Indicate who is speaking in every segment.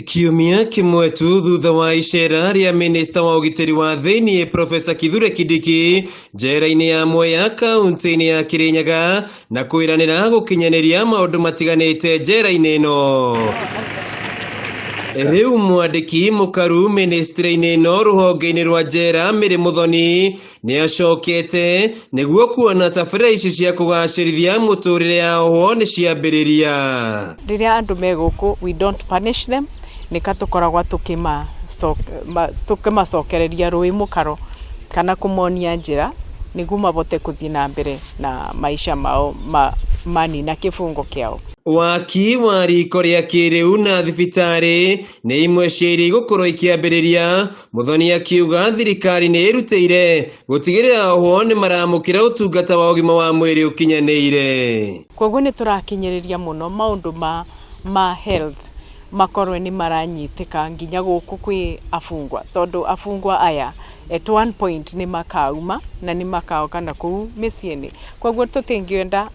Speaker 1: Kiumia kĩmwe tu thutha wa icera rĩa minista wa ũgitĩri wa thĩinĩ Profesa Kithure Kindiki njera-inĩ ya Mwea kaunti-inĩ ya Kirinyaga na kwĩranĩra gũkinyanĩria maũndũ matiganĩte njera-inĩ ĩno. Rĩu mwandĩki mũkaru ministry-inĩ ĩno rũhonge-inĩ rwa njera Mary Muthoni nĩ acokete nĩguo kuona tabarĩra ici cia kũgacĩrithia mũtũrĩre ya ohwo nĩ ciambĩrĩria.
Speaker 2: Rĩrĩa andũ me gũkũ, we don't punish them, nĩka tũkoragwo tũkĩmacokereria rũĩ mũkaro kana kũmonia njĩra nĩguo mabote kũthiĩ na mbere na maisha mao manina kĩbungo kĩao.
Speaker 1: Waki wa riko rĩa kĩrĩu na thibitarĩ nĩ imwe cia iria igũkorwo ikĩambĩrĩria. Muthoni akiuga thirikari nĩ ĩrutĩire gũtigĩrĩra ohwo nĩ maramũkĩra ũtungata wa ũgima wa mwĩrĩ ũkinyanĩire.
Speaker 2: Koguo nĩ tũrakinyĩrĩria mũno maũndũ ma health makorwe nĩ maranyitĩka nginya gũkũ kwĩ afungwa, tondũ afungwa aya at one point nĩ makauma na nĩ makaoka na kũu mĩciĩ-inĩ. Koguo tũtingĩenda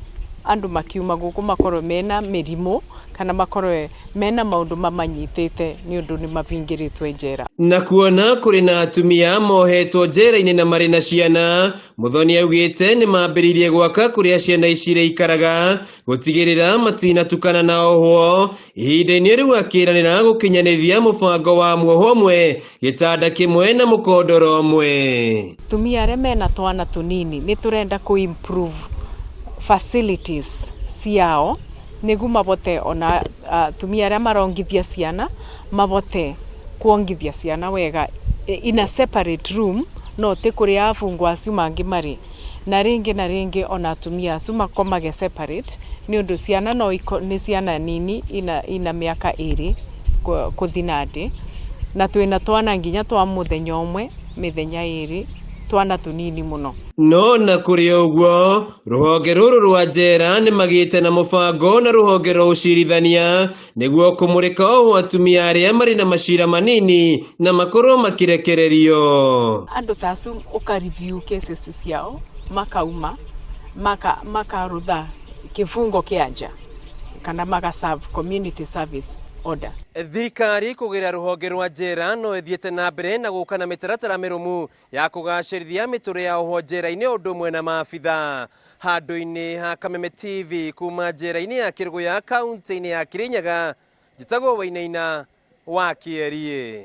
Speaker 2: andũ makiuma gũkũ makorwe mena mĩrimũ kana makorwe mena maũndũ mamanyitĩte nĩ ũndũ nĩ mabingĩrĩtwe njera.
Speaker 1: Na kuona kũrĩ na atumia mohetwo njera-inĩ na marĩ na ciana, Muthoni augĩte nĩ mambĩrĩirie gwaka kũrĩa ciana ici irĩikaraga gũtigĩrĩra matinatukana na ohwo. Ihinda-inĩ rĩu akĩranĩra gũkinyanĩria mũbango wa muohwo ũmwe gĩtanda kĩmwe na mũkondoro ũmwe.
Speaker 2: Atumia arĩa mena twana tũnini nĩ tũrenda kũ improve facilities ciao nĩguo mabote ona atumia arĩa marongithia ciana mabote kuongithia ciana wega in a separate room, no ti kũrĩa afungwa acio mangĩ marĩ. Na rĩngĩ na rĩngĩ ona atumia acio makomage separate nĩ ũndũ ciana no nĩ ciana nini ina mĩaka 2 kũthi na ndĩ, na twĩna twana nginya twa mũthenya ũmwe, mĩthenya 2, twana tũnini mũno.
Speaker 1: No na kũrĩ ũguo, rũhonge rũrũ rwa njera nĩ magĩte na mũbango na rũhonge rwa ũcirithania nĩguo kũmũrĩka ohwo atumia arĩa marĩ na macira manini na makorwo makĩrekererio.
Speaker 2: Andũ ta acio ũka review cases ciao makauma makarutha kĩbungo kĩa nja kana maka serve community service order.
Speaker 1: Thirikari kũgerera rũhonge rwa njera no ĩthiĩte na mbere na gũka na mĩtaratara mĩrũmu ya kũgacĩrithia mĩtũrĩre ya ohwo njera-inĩ ũndũ ũmwe na maabitha. Handũ-inĩ ha Kameme TV kuma njera-inĩ ya Kĩrũgũya kaunti-inĩ ya Kirinyaga, njĩtagwo Wainaina wa Kĩeriĩ.